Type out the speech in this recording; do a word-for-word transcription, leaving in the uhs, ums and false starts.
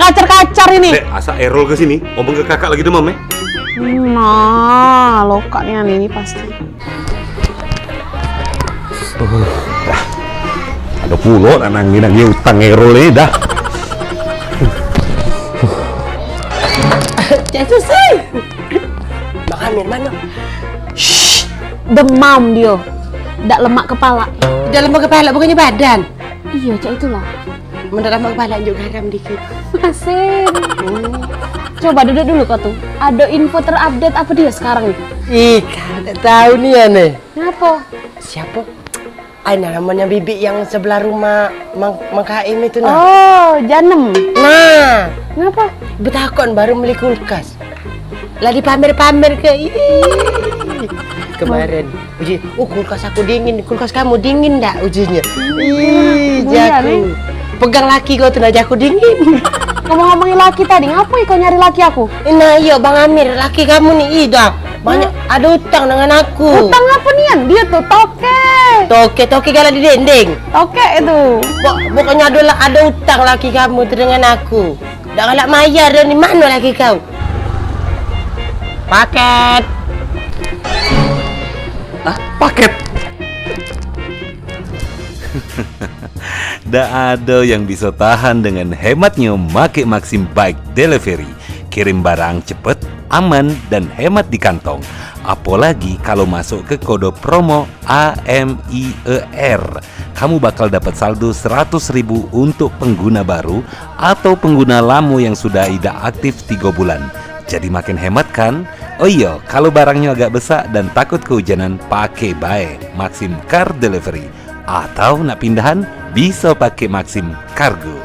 kacar-kacar ini. Dek, asa Erol ke sini, omong ke kakak lagi demam, eh. Nah, lokak nian ini pasti. Uh, dah. Ado pulo nak nagih-nagih utang Erol ni dah. Cak Susi. Bang Amir mano? Shh, demam dio. Dak lemak kepala. Dak lemak kepala, bukannya badan. Iyo, cak itulah. Mun dak lemak kepala, njuk garam dikit. Asin. Hmm. Coba duduk dulu kau tu. Ado info terupdate apa dio sekarang ni? Ih, kau dak tahu ni, aneh. Ngapo? Siapo? Ai, nah, namonyo bibik yang sebelah rumah Mang, Mang Kaim itu, nah. Oh, Janem. Nah. Ngapo? Betakon baru beli kulkas. Lah dipamer-pamer ke. Ih. Kemarin, uji, "Oh, kulkas aku dingin, kulkas kamu dingin dak?" Ujinyo. Ih, jaku. Pegang laki kau tu, nah, jaku dingin. Ngomong-ngomongin laki tadi, ngapo kau nyari laki aku? Nah, iyo, Bang Amir, laki kamu ni, ih, dah. Banyak, ado utang dengan aku. Utang apa nian? Dio tu toke. Toke, toke galak di dinding. Toke itu. Pok-, pokoknya ado la-, ado utang laki kamu tu dengan aku. Dak galak mayar dah ni, mano laki kau? Paket. Ah, paket. Dak ado yang biso tahan dengan hematnyo make Maxim Bike Delivery. Kirim barang cepet, aman, dan hemat di kantong. Apolagi kalo masuk ke kode promo A M I E R. Kamu bakal dapat saldo seratus ribu untuk pengguna baru atau pengguna lamo yang sudah idak aktif tigo bulan. Jadi makin hemat kan? Oh iyo, kalo barangnyo agak besak dan takut keujanan, pake bae Maxim Car Delivery. Atau nak pindahan, biso pake Maxim Cargo.